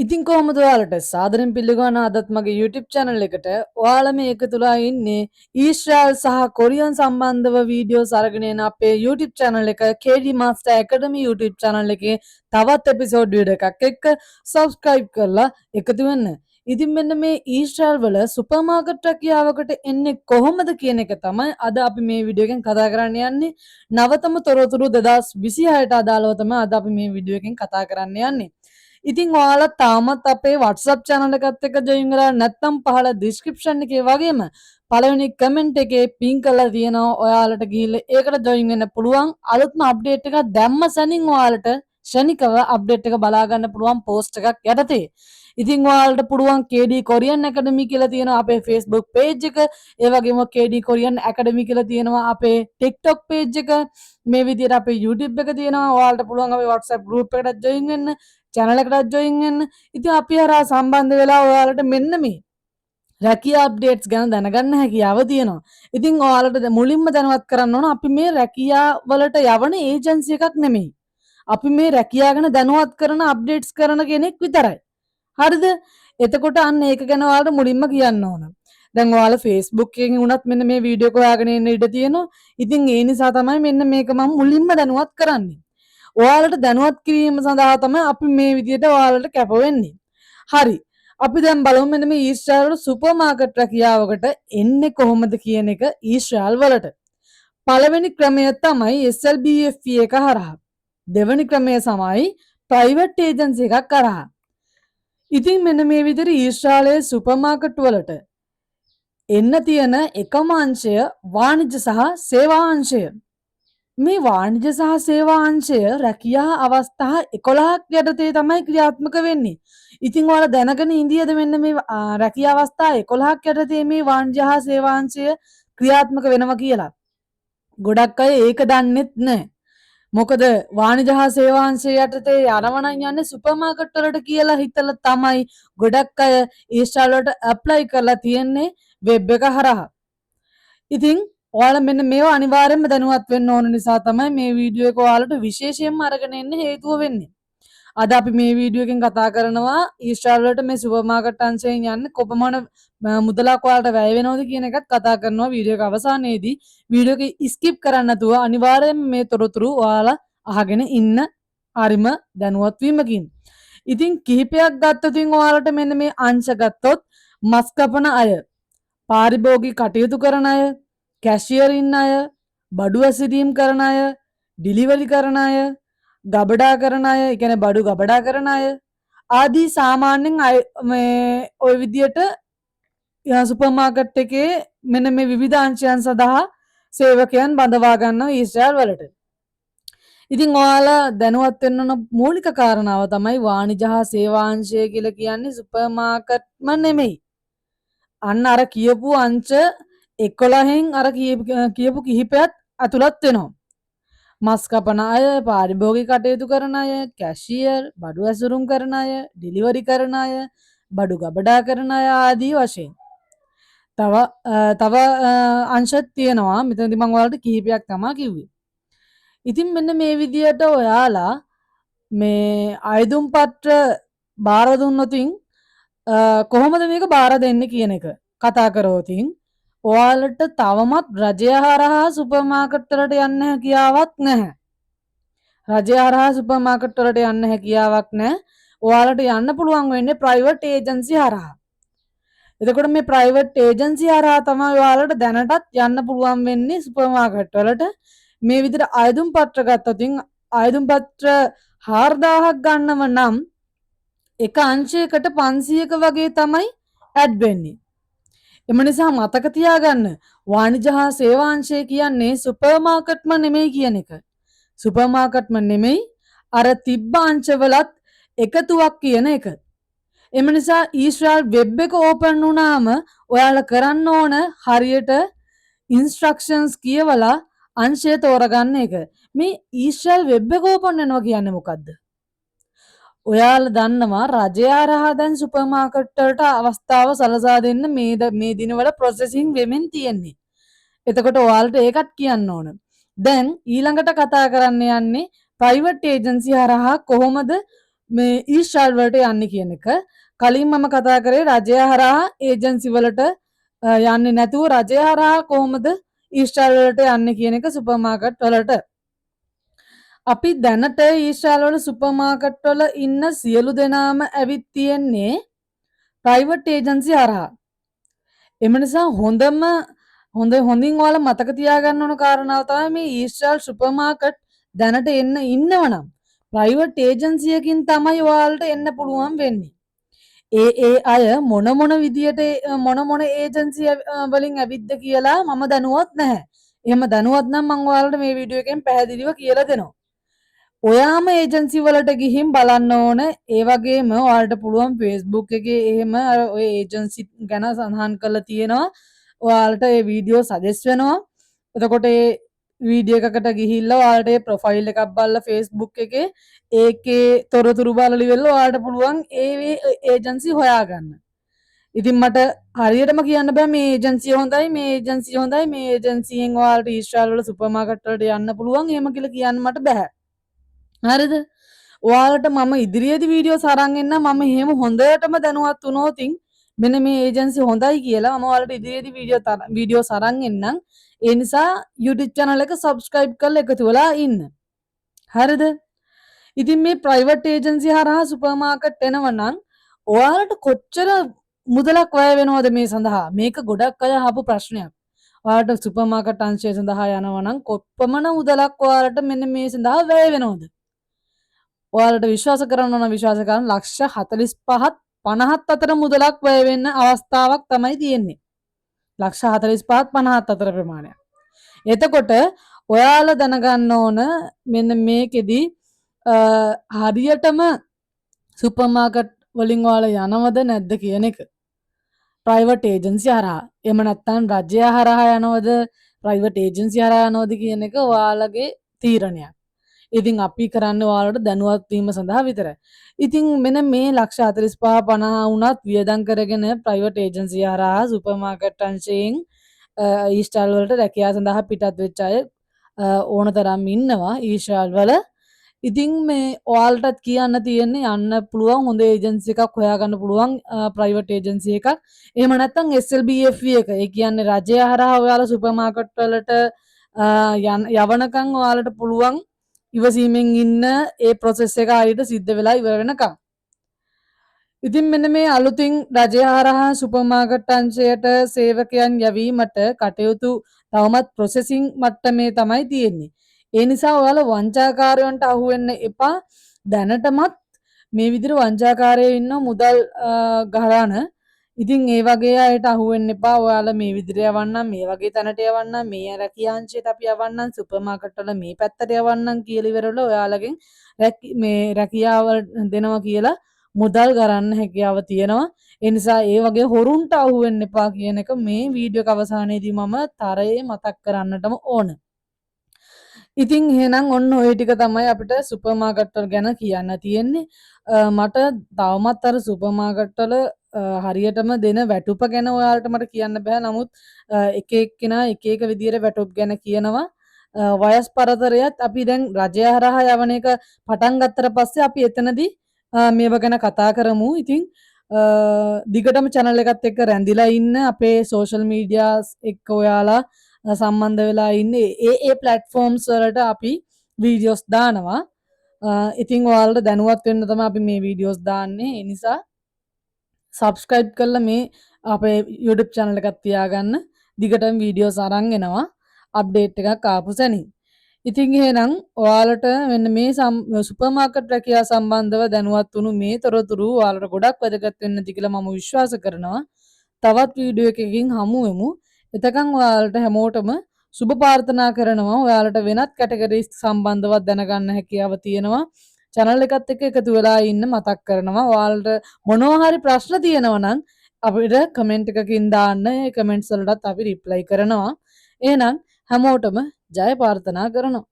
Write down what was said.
ඉතින් කොහොමද ඔයාලට සාදරයෙන් පිළිගන්න අදත් මගේ YouTube channel එකට. ඔයාලා මේ එකතු වෙලා ඉන්නේ ඊශ්‍රායල් සහ කොරියන් සම්බන්ධව වීඩියෝස් අරගෙන එන අපේ YouTube channel එක KD Master Academy YouTube channel එකේ තවත් එපිසෝඩ් වීඩියෝ එකක් එක්ක subscribe කරලා එකතු වෙන්න. ඉතින් මෙන්න මේ ඊශ්‍රායල් වල සුපර් මාකට් රැකියාවකට එන්නේ කොහොමද කියන එක තමයි අද අපි මේ වීඩියෝ එකෙන් කතා කරන්න යන්නේ. නවතම තොරතුරු 2026ට අදාළව තමයි අද අපි මේ වීඩියෝ එකෙන් කතා කරන්න යන්නේ. ඉතින් ඔයාලා තාමත් අපේ WhatsApp channel එකත් එක්ක join වෙලා නැත්නම් පහළ description එකේ වගේම පළවෙනි comment එකේ pin කරලා තියෙනවා. ඔයාලට ගිහිල්ලා ඒකට join වෙන්න පුළුවන්. අලුත්ම අප්ඩේට් එකක් දැම්ම සැනින් ඔයාලට ක්ෂණිකව අප්ඩේට් එක බලා ගන්න පුළුවන් පෝස්ට් එකක් යටතේ. ඉතින් ඔයාලට පුළුවන් KD Korean Academy කියලා තියෙනවා අපේ Facebook page එක. ඒ වගේම KD Korean Academy කියලා තියෙනවා අපේ TikTok page එක. මේ විදිහට අපේ YouTube එක තියෙනවා. ඔයාලට පුළුවන් අපේ WhatsApp group එකටත් join වෙන්න, channel එකටත් join වෙන්න. ඉතින් අපි හරහා සම්බන්ධ වෙලා ඔයාලට මෙන්න මේ රැකියා අප්ඩේට්ස් ගැන දැනගන්න හැකියාව තියෙනවා. ඉතින් ඔයාලට මුලින්ම දැනුවත් කරන්න ඕන, අපි මේ රැකියා වලට යවන ඒජන්සි එකක් නෙමෙයි. අපි මේ රැකියා ගැන දැනුවත් කරන, අප්ඩේට්ස් කරන කෙනෙක් විතරයි. හරිද? එතකොට අන්න ඒක ගැන ඔයාලට මුලින්ම කියන්න ඕන. දැන් ඔයාලා Facebook එකෙන් වුණත් මෙන්න මේ වීඩියෝ එක හොයාගෙන එන්න ඉඩ තියෙනවා. ඉතින් ඒ නිසා තමයි මෙන්න මේක මම මුලින්ම දැනුවත් කරන්නේ. ඔයාලට දැනුවත් කිරීම සඳහා තමයි අපි මේ විදිහට ඔයාලට කැප වෙන්නේ. හරි. අපි දැන් බලමු මෙන්න මේ ඊශ්‍රායල් වල සුපර් මාකට් රැකියාවකට එන්නේ කොහොමද කියන එක ඊශ්‍රායල් වලට. පළවෙනි ක්‍රමය තමයි SLBFE එක හරහා. දෙවැනි ක්‍රමය තමයි ප්‍රයිවට් ඒජන්සි එකක් හරහා. ඉතින් මෙන්න මේ විදිහට ඊශ්‍රායලයේ සුපර් මාකට් වලට එන්න තියෙන එකම අංශය වාණිජ සහ සේවා අංශය. මේ වාණිජ සහ සේවා අංශය රැකියා අවස්ථා 11ක් යටතේ තමයි ක්‍රියාත්මක වෙන්නේ. ඉතින් ඔයාලා දැනගෙන ඉඳියද මෙන්න මේ රැකියා අවස්ථා 11ක් යටතේ මේ වාණිජ හා සේවා අංශය ක්‍රියාත්මක වෙනවා කියලා? ගොඩක් අය ඒක දන්නෙත් නෑ. මොකද වාණිජ හා සේවා අංශය යටතේ යනවා නම් යන්නේ සුපර් මාකට් වලට කියලා හිතලා තමයි ගොඩක් අය ඊශ්‍රායල් වලට ඇප්ලයි කරලා තියෙන්නේ වෙබ් එක හරහා. ඉතින් ඔයාලා මෙන්න මේවා අනිවාර්යයෙන්ම දැනුවත් වෙන්න ඕන නිසා තමයි මේ වීඩියෝ එක ඔයාලට විශේෂයෙන්ම අරගෙන එන්න හේතුව වෙන්නේ. අද අපි මේ වීඩියෝ එකෙන් කතා කරනවා ඊශ්‍රායල් වලට මේ සුපර් මාකට් අංශයෙන් යන්න කොපමණ මුදලක් ඔයාලට වැය වෙනවද කියන එකත් කතා කරනවා වීඩියෝ එක අවසානයේදී. වීඩියෝ එක ස්කිප් කරන්න නැතුව අනිවාර්යයෙන්ම මේ තොරතුරු ඔයාලා අහගෙන ඉන්න හරිම දැනුවත් වීමකින්. ඉතින් කිහිපයක් ගත්තොත් ඔයාලට මෙන්න මේ අංශ ගත්තොත් මස් කපන අය, පාරිභෝගික කටයුතු කරන අය, කැෂියර් ඉන්න අය, බඩු ඇසිරීම් කරන අය, ඩිලිවරි කරන අය, ගබඩා කරන අය, ඒ කියන්නේ බඩු ගබඩා කරන අය ආදී සාමාන්‍යයෙන් අය මේ ඔය විදියට සුපර් මාකට් එකේ මෙන්න මේ විවිධ අංශයන් සඳහා සේවකයන් බඳවා ගන්නවා ඊශ්‍රායල් වලට. ඉතින් ඔයාලා දැනුවත් වෙන්න ඕන මූලික කාරණාව තමයි වාණිජ හා සේවා අංශය කියලා කියන්නේ සුපර් මාකට්ම නෙමෙයි. අන්න අර කියපු අංශ 11න් අර කියපු කිහිපයත් ඇතුළත් වෙනවා. මස් කපන අය, පාරිභෝගික කටයුතු කරන අය, කැෂියර්, බඩු ඇසුරුම් කරන අය, ඩිලිවරි කරන අය, බඩු ගබඩා කරන අය ආදී වශයෙන්. තව තව අංශත් තියෙනවා. මෙතනදි මම ඔයාලට කිහිපයක් තමා කිව්වේ. ඉතින් මෙන්න මේ විදියට ඔයාලා මේ අයදුම් පත්‍ර බාර දුන්නොතින් කොහොමද මේක බාර දෙන්නේ කියන එක කතා කරොතින් ඔයාලට තවමත් රජය හරහා සුපර් මාකට් වලට යන්න හැකියාවක් නැහැ. රජය හරහා සුපර් මාකට් වලට යන්න හැකියාවක් නැහැ. ඔයාලට යන්න පුළුවන් වෙන්නේ ප්‍රයිවට් ඒජන්සි හරහා. එතකොට මේ ප්‍රයිවට් ඒජන්සි හරහා තමයි ඔයාලට දැනටත් යන්න පුළුවන් වෙන්නේ සුපර් මාකට් වලට. මේ විදිහට අයදුම් පත්‍ර ගත්තොත් අයදුම් පත්‍ර 4000ක් ගන්නව නම් එක අංශයකට 500ක වගේ තමයි ඇඩ් වෙන්නේ. එම නිසා මතක තියාගන්න, වාණිජ හා සේවා අංශය කියන්නේ සුපර් මාකට්ම නෙමෙයි කියන එක. සුපර් මාකට්ම නෙමෙයි, අර තිබ්බ අංශවලත් එකතුවක් කියන එක. එම නිසා ඊශ්‍රායල් වෙබ් එක ඕපන් වුණාම ඔයාලා කරන්න ඕන හරියට ඉන්ස්ට්‍රක්ෂන්ස් කියවලා අංශය තෝරගන්න එක. මේ ඊශ්‍රායල් වෙබ් එක ඕපන් වෙනවා කියන්නේ මොකද්ද? ඔයාලා දන්නවා රජය හරහා දැන් සුපර් මාකට් වලට අවස්ථාව සලසා දෙන්න මේ මේ දිනවල ප්‍රොසෙසිං වෙමින් තියෙන්නේ. එතකොට ඔයාලට ඒකත් කියන්න ඕන. දැන් ඊළඟට කතා කරන්න යන්නේ ප්‍රයිවට් ඒජන්සි හරහා කොහොමද මේ ඊශ්‍රායල් වලට යන්නේ කියන එක. කලින් මම කතා කරේ රජය හරහා ඒජන්සි වලට යන්නේ නැතුව රජය හරහා කොහොමද ඊශ්‍රායල් වලට යන්නේ කියන එක සුපර් මාකට් වලට. අපි දැනට ඊශ්‍රායල් වල සුපර් මාකට් වල ඉන්න සියලු දෙනාම ඇවිත් තියෙන්නේ ප්‍රයිවට් ඒජන්සි හරහා. එම නිසා හොඳම හොඳ හොඳින් ඔයාලා මතක තියාගන්න ඕන කාරණාව තමයි මේ ඊශ්‍රායල් සුපර් මාකට් දැනට එන්න ඉන්නවනම් ප්‍රයිවට් ඒජන්සියකින් තමයි ඔයාලට එන්න පුළුවන් වෙන්නේ. ඒ ඒ අය මොන මොන විදියට මොන මොන ඒජන්සි වලින් ඇවිත්ද කියලා මම දැනුවත් නැහැ. එහෙම දැනුවත් නම් මං ඔයාලට මේ වීඩියෝ එකෙන් පැහැදිලිව කියලා දෙනවා. ඔයාම ඒජන්සි වලට ගිහින් බලන්න ඕන. ඒ වගේම ඔයාලට පුළුවන් Facebook එකේ එහෙම අර ඔය ඒජන්සි ගැන සඳහන් කරලා තියෙනවා. ඔයාලට ඒ වීඩියෝ සජෙස්ට් වෙනවා. එතකොට ඒ වීඩියෝ එකකට ගිහිල්ලා ඔයාලට ඒ ප්‍රොෆයිල් එකක් බලලා Facebook එකේ ඒකේ තොරතුරු බලලා ඉවරලා ඔයාලට පුළුවන් ඒ ඒජන්සි හොයාගන්න. ඉතින් මට හරියටම කියන්න බෑ මේ ඒජන්සිය හොඳයි, මේ ඒජන්සිය හොඳයි, මේ ඒජන්සියෙන් ඔයාලට ඊශ්‍රායල් වල සුපර් මාකට් වලට යන්න පුළුවන් එහෙම කියලා කියන්න මට බෑ. හරිද? ඔයාලට මම ඉදිරියේදී වීඩියෝස් අරන් එන්නම්. මම එහෙම හොඳටම දැනුවත් වුණොතින් මෙන්න මේ ඒජන්සි හොඳයි කියලා මම ඔයාලට ඉදිරියේදී වීඩියෝස් අරන් එන්නම්. ඒ නිසා YouTube channel එක subscribe කරලා එකතු වෙලා ඉන්න. හරිද? ඉතින් මේ ප්‍රයිවට් ඒජන්සි හරහා සුපර් මාකට් එනවා නම් ඔයාලට කොච්චර මුදලක් වැය වෙනවද මේ සඳහා? මේක ගොඩක් අය අහපු ප්‍රශ්නයක්. ඔයාලට සුපර් මාකට් අංශය සඳහා යනවා නම් කොපමණ මුදලක් ඔයාලට මෙන්න මේ සඳහා වැය වෙනවද? ඔයාලට විශ්වාස කරන්න ඕන විශ්වාස කරන්න ලක්ෂ 45ත් 50ත් අතර මුදලක් වැය වෙන්න අවස්ථාවක් තමයි තියෙන්නේ. ලක්ෂ 45ත් 50ත් අතර ප්‍රමාණයක්. එතකොට ඔයාලා දැනගන්න ඕන මෙන්න මේකෙදි හරියටම සුපර් මාකට් වලින් ඔයාලා යනවද නැද්ද කියන එක. ප්‍රයිවට් ඒජන්සි හරහා. එහෙම නැත්නම් රජය හරහා යනවද, ප්‍රයිවට් ඒජන්සි හරහා යනවද කියන එක ඔයාලගේ තීරණයක්. ඉතින් අපි කරන්නේ ඔයාලට දැනුවත් වීම සඳහා විතරයි. ඉතින් මෙන්න මේ ලක්ෂ 45 50 වුණත් වියදම් කරගෙන ප්‍රයිවට් ඒජන්සි හරහා සුපර් මාකට් අංශයෙන් ඊශ්‍රායල් වලට රැකියාව සඳහා පිටත් වෙච්ච අය ඕන තරම් ඉන්නවා ඊශ්‍රායල් වල. ඉතින් මේ ඔයාලටත් කියන්න තියෙන්නේ යන්න පුළුවන් හොඳ ඒජන්සි එකක් හොයාගන්න පුළුවන්, ප්‍රයිවට් ඒජන්සි එකක්. එහෙම නැත්නම් SLBFE එක. ඒ කියන්නේ රජය හරහා ඔයාලා සුපර් මාකට් වලට යවනකම් ඔයාලට පුළුවන් ඉවසීමෙන් ඉන්න, ඒ ප්‍රොසෙස් එක හරියට සිද්ධ වෙලා ඉවර වෙනකම්. ඉතින් මෙන්න මේ අලුතින් රජය හරහා සුපර් මාකට් අංශයට සේවකයන් යැවීමට කටයුතු තවමත් ප්‍රොසෙසිං මට්ටමේ තමයි තියෙන්නේ. ඒ නිසා ඔයාලා වංචාකාරයන්ට අහු වෙන්න එපා. දැනටමත් මේ විදිහට වංචාකාරයෝ ඉන්න මුදල් ගහන. ඉතින් ඒ වගේ අයට අහු වෙන්න එපා. ඔයාලා මේ විදිහට යවන්නම්, මේ වගේ තැනට යවන්නම්, මේ රැකියා අංශයට අපි යවන්නම්, සුපර් මාකට් වල මේ පැත්තට යවන්නම් කියලා ඉවරවල ඔයාලගෙන් මේ රැකියාව දෙනවා කියලා මුදල් ගරන්න හැකියාව තියෙනවා. ඒ නිසා ඒ වගේ හොරුන්ට අහු වෙන්න එපා කියන එක මේ වීඩියෝ එක අවසානයේදී මම තරයේ මතක් කරන්නටම ඕන. ඉතින් එහෙනම් ඔන්න ඔය ටික තමයි අපිට සුපර් මාකට් වල ගැන කියන්න තියෙන්නේ. මට තවමත් අර සුපර් මාකට් වල හරියටම දෙන වැටුප ගැන ඔයාලට මට කියන්න බෑ. නමුත් එක එක්කෙනා එක එක විදියට වැටුප් ගැන කියනවා. වයස් පරතරයත් අපි දැන් රජය හරහා යවන එක පටන් ගත්තට පස්සේ අපි එතනදී මේව ගැන කතා කරමු. ඉතින් දිගටම channel එකත් එක්ක රැඳිලා ඉන්න, අපේ සෝෂල් මීඩියාස් එක්ක ඔයාලා සම්බන්ධ වෙලා ඉන්න. ඒ ඒ ප්ලැට්ෆෝම්ස් වලට අපි වීඩියෝස් දානවා. ඉතින් ඔයාලට දැනුවත් වෙන්න තමයි අපි මේ වීඩියෝස් දාන්නේ. ඒ නිසා සබ්ස්ක්‍රයිබ් කරලා මේ අපේ YouTube channel එකත් තියාගන්න. දිගටම වීඩියෝස් අරන් එනවා අප්ඩේට් එකක් ආපු සැනින්. ඉතින් එහෙනම් ඔයාලට මෙන්න මේ සුපර් මාකට් රැකියාව සම්බන්ධව දැනුවත් වුණු මේ තොරතුරු ඔයාලට ගොඩක් වැදගත් වෙන්න ඇති කියලා මම විශ්වාස කරනවා. තවත් වීඩියෝ එකකින් හමු වෙමු. එතකන් ඔයාලට හැමෝටම සුබ ප්‍රාර්ථනා කරනවා. ඔයාලට වෙනත් කැටගරිස් සම්බන්ධවත් දැනගන්න හැකියාව තියෙනවා. චැනල් එකත් එක්ක එකතු වෙලා ඉන්න මතක් කරනවා. ඔයාලට මොනවා හරි ප්‍රශ්න තියෙනවා නම් අපිට කමෙන්ට් එකකින් දාන්න. ඒ කමෙන්ට්ස් වලටත් අපි රිප්ලයි කරනවා. එහෙනම් හැමෝටම ජය ප්‍රාර්ථනා කරනවා.